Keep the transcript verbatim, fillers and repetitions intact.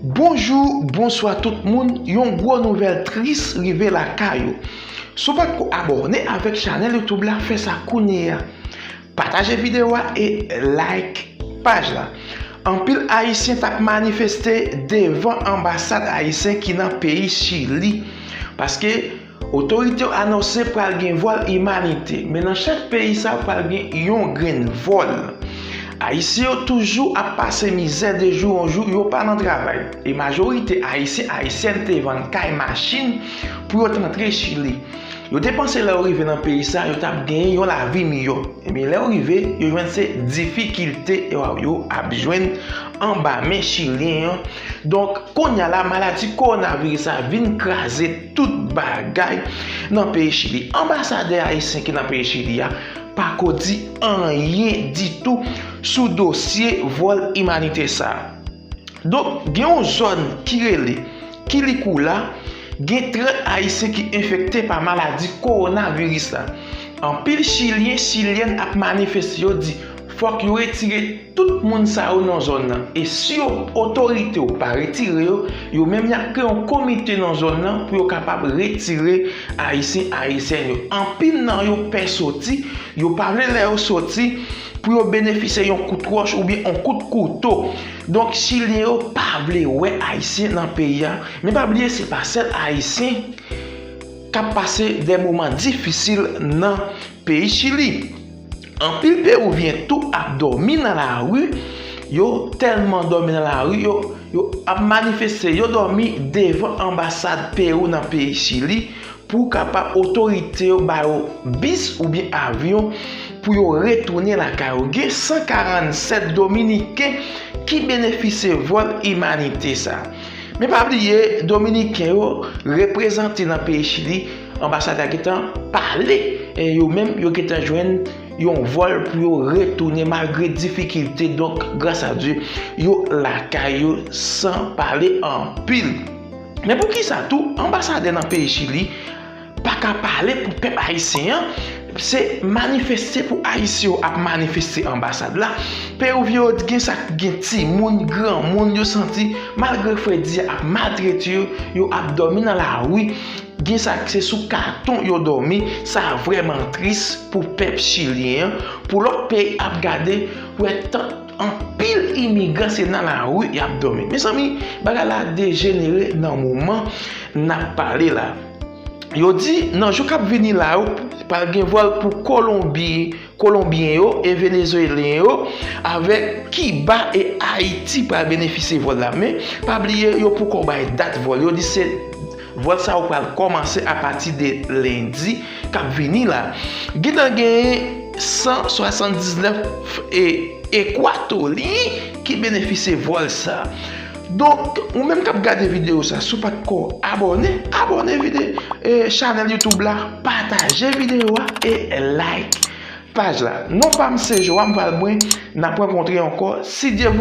Bonjou, bonswa tout moun, yon gwo nouvèl tris rive lakay ou. Si w pa t ko abòne avèk chanèl YouTube la, fè sa kounye a. Pataje videyo a e like paj la. Anpil Ayisyen t ap manifeste devan anbasad ayisyen ki nan peyi Chili, paske otorite yo anonse pral gen vòl imanitè, men nan chak peyi sa pral gen yon grenn vòl. Ayisyen yo toujou ap pase mizè de jou an jou, yo pa nan travay. E majorite Ayisyen, Ayisyèn te vann kay, machin pou yo t rantre Chili. Yo te panse lè yo rive nan peyi sa, yo t ap genyen yon lavi miyò. Ebyen, lè yo rive, yo jwenn se difikilte yo, yo ap jwenn anba men Chilyen an. Donk, kounye a la, maladi kowonaviris la vin kraze tout bagay nan peyi Chili. Anbasadè ayisyen ki nan peyi Chili a pa ko di anyen ditou sou dosye vòl imanitè sa a. Donk, gen yon zòn ki rele Quilicura, gen trant Ayisyen ki enfekte pa maladi kowonaviris la. Anpil Chilyen, Chilyèn ap manifeste, yo di fòk yo retire tout moun sa yo nan zòn nan. E si yo, otorite yo pa retire yo, yo menm y ap kreye yon komite nan zòn nan pou yo kapab retire Ayisyen, Ayisyèn yo. Anpil nan yo pè soti, yo pa vle lè yo soti pou yo benefisye yon kout wòch oubyen yon kout kouto. Donk, Chilyen yo pa vle wè Ayisyen nan peyi a. Men pa bliye, se pa sèl Ayisyen k ap pase de moman difisil nan peyi Chili. Anpil Pewouvyen tou ap dòmi nan lari. Yo tèlman dòmi nan lari, yo, yo ap manifeste, yo dòmi devan anbasad Pewou nan peyi Chili pou kapab otorite yo ba yo bis oubyen avyon pou yo retounen lakay yo. Gen san karannsèt Dominiken ki benefisye vòl imanitè sa. Men pa bliye, Dominiken yo reprezante nan peyi Chili, anbasadè a gentan pale, e yo menm yo gentan jwenn yon vòl pou yo retounen malgre difikilte. Donk, gras a Dye, yo lakay yo san pale anpil. Men poukisa tou anbasadè nan peyi Chili pa ka pale pou pèp ayisyen an? Se manifeste pou Ayisyen yo ap manifeste anbasad la. Pewouvyen yo gen sa k gen timoun, granmoun, yo santi, malgre fredi a ap maltrete yo, yo ap dòmi nan lari. Gen sa k se sou katon yo dòmi. Sa vrèman tris pou pèp chilyen an, pou lòt peyi ap gade, wè tan anpil imigran se nan lari y ap dòmi. Mezanmi, bagay la dejenere nan moman n ap pale la. Yo di nan jou k ap vini la yo, pral gen vòl pou Kolonbi, Kolonbyen yo e Venezuelyen yo, avèk Kiba e Ayiti pral benefisye vòl la. Men, pa bliye, yo poko bay dat vòl. Yo di se vòl sa yo pral kòmanse apati de lendi k ap vini la. Gentan gen san swasanndiznèf e ekwatoryen ki benefisye vòl sa. Donk, ou menm k ap gade videyo sa, si w pa t ko abòne, abòne vide, e, chanèl YouTube la, pataje videyo a e like paj la. Non pa m se Joam Valbrun, n ap rankontre ankò, si Dye voule.